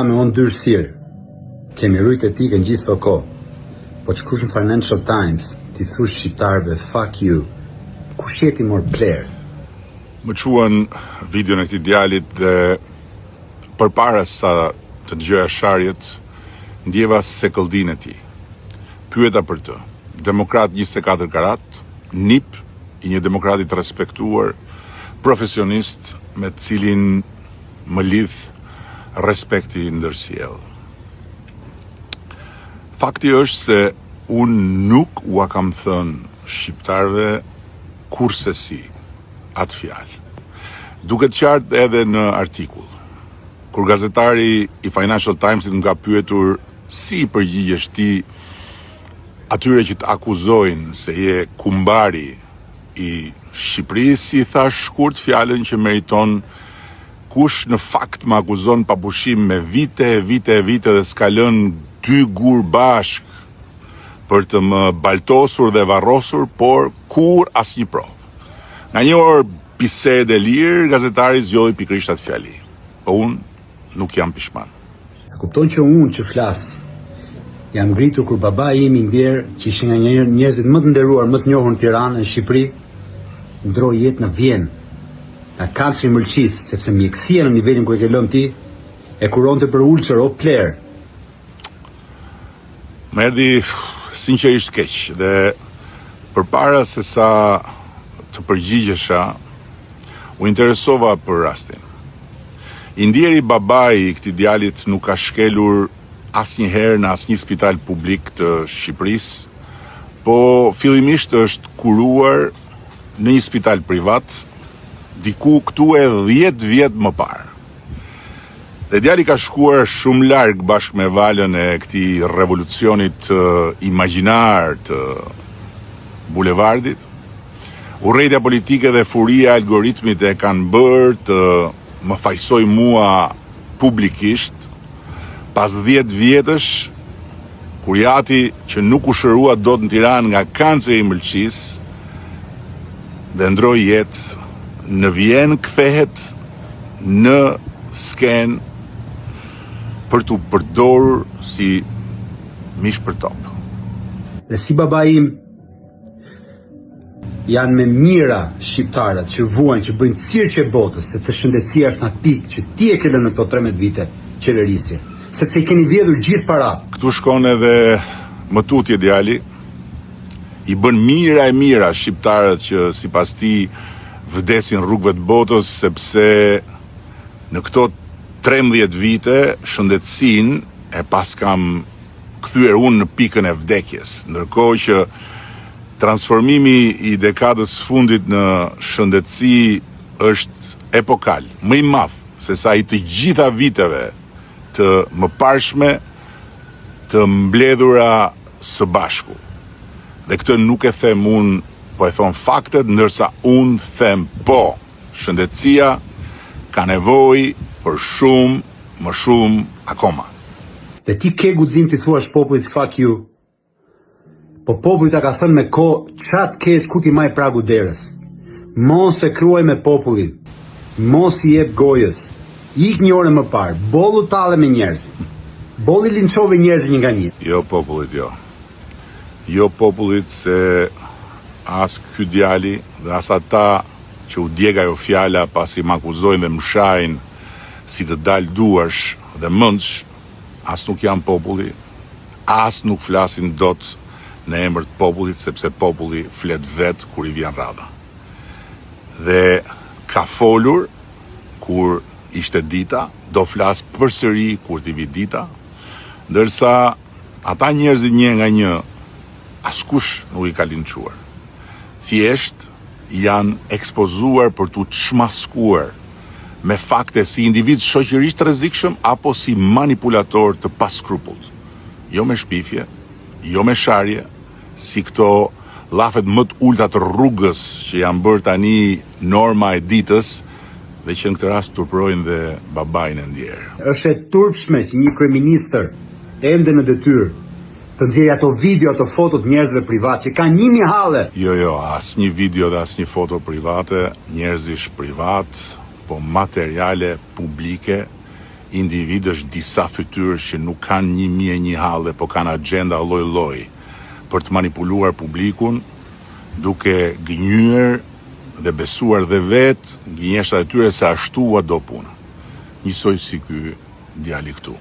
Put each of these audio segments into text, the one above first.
Me o ndyrësirë, kemi rujt etikën gjithë këto kohë, po të shkruash në Financial Times, t'i thush shqiptarëve fuck you, kush je ti mor plerë? Më çuan videon e këtij djalit dhe përpara sa të dëgjoja sharjet, ndjeva sekëlldinë e tij. Pyeta për të. Demokrat 24 karat, nip i një demokrati të respektuar, profesionist me të cilin Më lidh respekti i ndërsjellë. Fakti është se unë nuk ua kam thënë shqiptarëve kurrsesi atë fjalë. Duket qartë edhe në artikull. Kur gazetari i Financial Times-it më ka pyetur si i përgjigjesh ti atyre që të akuzojnë se je kumbari i Shqipërisë i thashë shkurt fjalën që meriton kush në fakt më akuzon pa pushim me vite e vite e vite dhe s'ka lënë dy gurë bashkë për të më baltosur dhe varrosur, por kurrë asnjë provë. Nga një orë bisedë e lirë, gazetari zgjodhi pikërisht atë fjali. Po unë nuk jam pishman. E kupton që unë që flas jam ngritur kur babai im i ndjerë, që ishte nga njerëzit më të nderuar, më të njohur në Tiranë, në Shqipëri, ndroi jetë në Vjenë, nga kanceri i mëlçisë, sepse mjekësia në nivelin ku e ke lënë ti, e kuronte për ulçër, o plerë. Më erdhi sinqerisht keq dhe përpara se sa të përgjigjesha, u interesova për rastin. I ndjeri babai i këtij djalit nuk ka shkelur asnjëherë në asnjë spital publik të Shqipërisë, po fillimisht është kuruar në një spital privat, diku këtu e 10 vjet më parë. Dhe djali ka shkuar shumë larg bashkë me valën e këtij revolucionit imagjinar të bulevardit. Urrejtja politike dhe furia e algoritmit e kanë bërë të më fajësojë mua publikisht pas 10 vjetësh kur i ati që nuk u shërua dot në Tiranë nga kanceri i mëlçisë dhe ndroi jetë në Vjenë kthehet në skenë për t'u përdorur si mish për top. Dhe si babai im janë me mijëra shqiptarët që vuajnë, që bëjnë cirqe botës, sepse shëndetësia është në atë pikë që ti e ke lënë në këto 13 vite qeverisje, sepse i keni vjedhur gjithë paratë. Këtu shkon edhe më tutje djali, i bën mijëra e mijëra shqiptarët që sipas tij vdesin rrugëve të botës sepse në këto 13 vite shëndetësinë e paskam kthyer unë në pikën e vdekjes, ndërkohë që transformimi i dekadës së fundit në shëndetësi është epokal, më i madh se sa i të gjitha viteve të mëparshme të mbledhura së bashku. Dhe këtë nuk e them unë, po e thonë faktet, ndërsa unë them po, shëndetësia ka nevojë për shumë më shumë akoma. Dhe ti ke guxim t'i thuash popullit fuck you? Po populli ta ka thënë me kohë ça të kesh ku t'i maj pragu derës. Mos e kruaj me popullin. Mos i jep gojës. Ik një orë më parë, boll u talle me njerëzit. Boll i linçove njerëzit një nga një. Jo popullit jo. Jo popullit se as ky djali dhe as ata që u djeg ajo fjala pasi më akuzojnë dhe më shajnë si të dalë duarsh dhe mendsh, as nuk janë populli, as nuk flasin dot në emër të popullit sepse populli flet vetë kur i vjen radha. Dhe ka folur kur ishte dita, do flasë përsëri kur t'i vijë dita, ndërsa ata njerëzit një nga një askush nuk i ka linçuar. Thjesht janë ekspozuar për t'u çmaskuar me fakte si individë shoqërisht të rrezikshëm apo si manipulatorë të paskrupullt. Jo me shpifje, jo me sharje, si këto llafet më të ulëta të rrugës që janë bërë tani norma e ditës dhe që në këtë rast turpërojnë dhe babain e ndjerë. Është e turpshme që një kryeministër ende në detyrë të nxjerrë ato video, ato foto të njerëzve privat që kanë 1000 halle. Jo, jo, asnjë video dhe asnjë foto private njerëzish privat, po materiale publike. individësh disa fytyrësh që nuk kanë 1001 halle, po kanë axhenda lloj-lloj për të manipuluar publikun, duke gënjyer dhe besuar dhe vetë gënjeshtrat e tyre se ashtu ua do puna. Njësoj si ky djali këtu.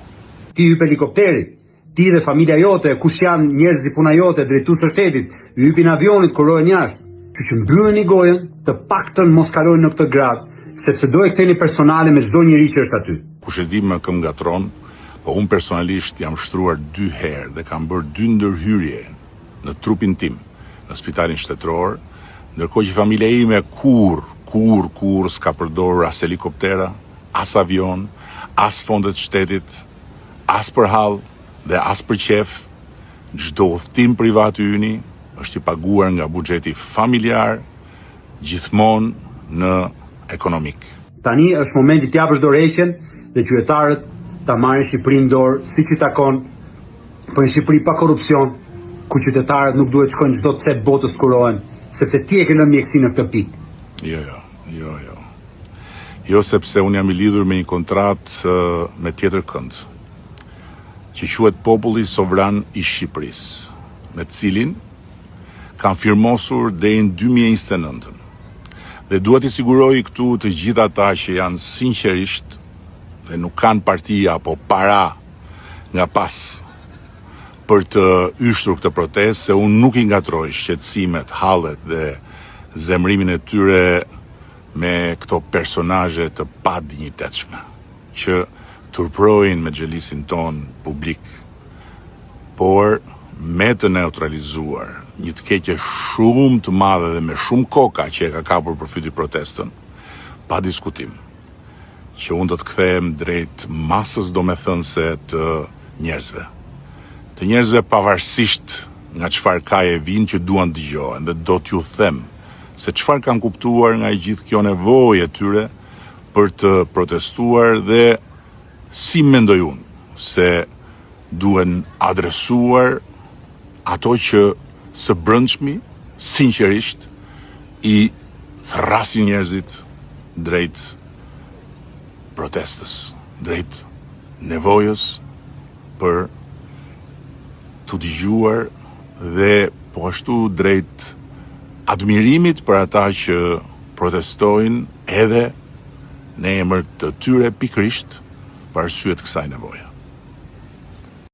Ti hyp helikopterit, ti dhe familja jote, kush janë njerëz si puna jote, drejtues të shtetit, hypin avionit, kurohen jashtë. Kështu që mbylleni gojën, të paktën mos kalojnë në këtë gradë, sepse do e ktheni personale me çdo njeri që është aty. Kush e di me kë më ngatërron, po unë personalisht jam shtruar dy herë dhe kam bërë dy ndërhyrje në trupin tim në spitalin shtetëror, ndërkohë që familja ime kurrë, kurrë, kurrë s'ka përdorur as helikoptera, as avionë, as fonde të shtetit, as për hall dhe as për qejf, çdo udhëtim privat i yni është i paguar nga buxheti familjar, gjithmonë në ekonomik. Tani është momenti të japësh dorëheqjen dhe qytetarët ta marrin Shqipërinë në dorë siç i takon për një Shqipëri pa korrupsion, ku qytetarët nuk duhet të shkojnë çdo cep botës të kurohen, sepse ti e ke lënë mjekësinë në këtë pikë. Jo, jo, jo, jo. Jo sepse unë jam i lidhur me një kontratë me tjetër kënd, që quhet Populli Sovran i Shqipërisë, me të cilin kam firmosur deri në 2029-ën. Dhe dua t'i siguroj këtu të gjithë ata që janë sinqerisht dhe nuk kanë parti apo para nga pas për të yshtur këtë protestë, se unë nuk i ngatërroj shqetësimet, hallet dhe zemërimin e tyre me këto personazhe të padinjitetshme, që turprojnë mexhlisin tonë publik, por me të neutralizuar një të keqe shumë të madhe dhe me shumë koka që e ka kapur për fyti protestën, pa diskutim, që unë do të kthehem drejt masës domethënëse të njerëzve. Të njerëzve pavarësisht nga çfarë kaje vijnë që duan të dëgjohen dhe do t'ju them se çfarë kam kuptuar nga e gjithë kjo nevojë e tyre për të protestuar dhe si mendoj unë se duhen adresuar ato që së brendshmi, sinqerisht, i thërrasin njerëzit drejt protestës, drejt nevojës për t'u dëgjuar dhe po ashtu drejt admirimit për ata që protestojnë edhe në emër të tyre pikërisht për arsye të kësaj nevoje.